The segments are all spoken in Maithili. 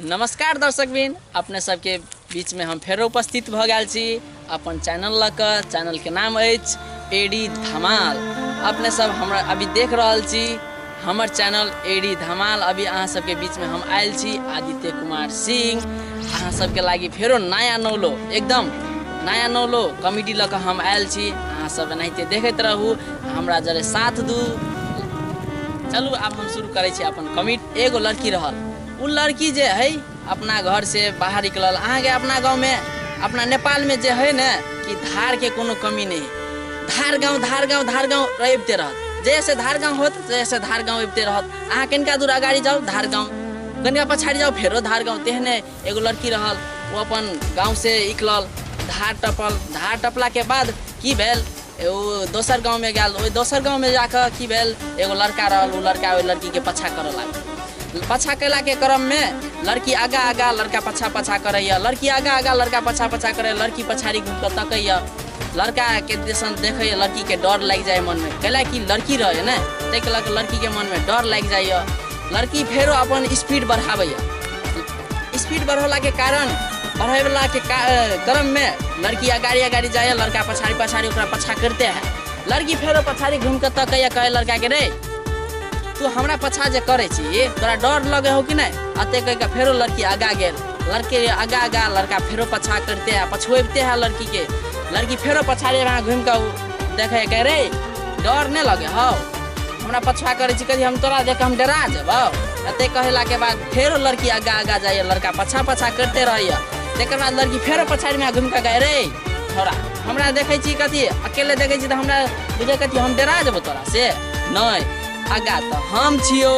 नमस्कार दर्शकबिन, अपने सबके बीच में हम फेरो उपस्थित भ गेल छी अपन चैनल लऽ कऽ। चैनल के नाम अछि एडी धमाल। अपने सब हमरा अभी देख रहल छी हमर चैनल एडी धमाल। अभी अहाँ सबके बीच में हम आयल छी आदित्य कुमार सिंह। अहाँ सबके लागि फेरो नया नौलो, एकदम नया नौलो कॉमेडी लऽ कऽ हम आयल छी। अहाँ सब एनाहिते देखैत रहू, हमरा जरे साथ दू। चलू आब हम शुरू करै छी अपन कॉमेडी। एगो लड़की रहल, उ लड़की जे है अपना घर से बाहर निकलल। अहाँके अपना गाँवमे, अपना नेपालमे जे है ने कि धारके कोनो कमी नहीं है। धार गाँव, धार गाँव, धार गाँव अबिते रहत। जैसे धार गाँव होत जैसे धार गाँव अबिते रहत। अहाँ कनिका दूर अगाडि जाउ धार गाँव, कनिका पछाडि जाउ फेरो धार गाँव। तेहने एगो लड़की रहल, ओ अपन गाँव से निकलल, धार टपल। धार टपलाके बाद की भेल, ओ दोसर गाँवमे गेल। ओहि दोसर गाँवमे जाकऽ की भेल, एगो लड़का रहल। ओ लड़का ओहि लड़कीके पछा करऽ लागल। पछा कयलाके क्रममे लड़की आगा आगा, लड़का पछा पछा करैया। लड़की आगा आगा, लड़का पछा पछा करैया। लड़की पछाड़ी घुमि कऽ तकैया, लड़काके दिसन देखैया। लड़कीके डर लागि जाइ मनमे, कैला कि लड़की रहै ने, ताहिके लऽ कऽ लड़कीके मनमे डर लागि जाइए। लड़की फेरो अपन स्पीड बढ़ाबैया। स्पीड बढ़ौलाके कारण, बढ़ैवलाके क्रममे लड़की अगाडि अगाडि जाइए, लड़का पछाड़ी पछाड़ी ओकरा पछा करिते है। लड़की फेरो पछाड़ी घुमि कऽ तकैया, कहै लड़काके, रे तू हमरा पछा जे करै छी तोरा डर लगे हो कि नहि? अते कहि कऽ फेरो लड़की आगा गेल। लड़की आगा आगा, लड़का फेरो पछा करिते है, पछुअबिते है लड़कीके। लड़की फेरो पछाड़ी घुमि कऽ देखै, कहै रे डर नहि लगे हौ, हमरा पछुआ करै छी, कथी हम तोरा देख हम डरा जेबौ? अते कहलाके बाद फेरो लड़की आगा आगा जाइए, लड़का पछा पछा करिते रहैए। तकर बाद लड़की फेरो पछाड़ीमे घुमि कऽ कहै, रे छोरा हमरा देखै छी कथी अकेले देखै छी तऽ हमरा बुझै कथी हम डरा जेबौ तोरा से? नहि, आगा तऽ हम छियौ,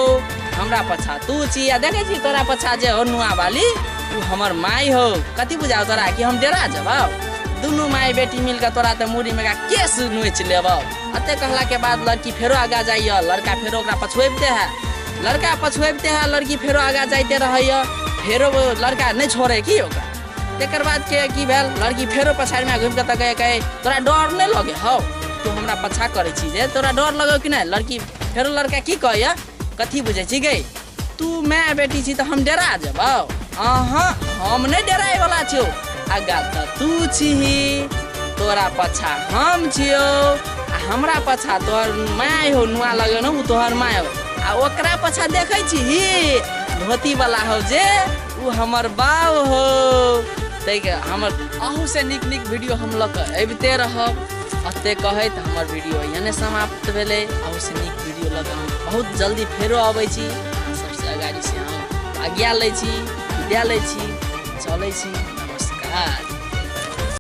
हमरा पछा तू छी, आ देखै छी तोरा पछा जे हो नुआ वाली उ हमर माय हो, कथी बुझाउ तोरा कि हम डरा जेबौ? दुनू माय बेटी मिल कऽ तोरा तऽ मूड़ी में केस नोचि लेबौ। अते कहलाके बाद लड़की फेरो आगा जाइए, लड़का फेरो ओकरा पछुअबिते है। लड़का पछुअबिते है, लड़की फेरो आगा जाइते रहैए। फेरो लड़का नहि छोड़े की ओकरा। तकर बाद के की भेल, लड़की फेरो पछाड़ीमे घुमि कऽ तकै, कहै तोरा डर नहि लगे हौ, तू हमरा पछा करै छी जे तोरा डर लगौ कि नहि? लड़की फेरो लड़का की कहैया, कथी बुझै छी गै, तू my बेटी छी तऽ हम डरा जेबौ? अहाँ हम नहि डराइवला छियौ, आगा तऽ तू छीही, तोरा पछा हम छियौ, आ हमरा पछा तोहर my हो, नुआ लगे ने उ तोहर my हो, आ ओकरा पछा देखै छीही धोतीवला हो जे उ हमर बाउ हो। ताहिके हमर अहूँ से नीक नीक वीडियो हम लऽ कऽ अबिते रहब। अते कहैत हमर वीडियो एहने समाप्त भेलै। अहूँ से नीक वीडियो लऽ कऽ हम बहुत जल्दी फेरो अबै छी। अहाँ सबसँ अगाडि से हम आज्ञा लै छी, विदा लै छी, चलै छी। नमस्कार।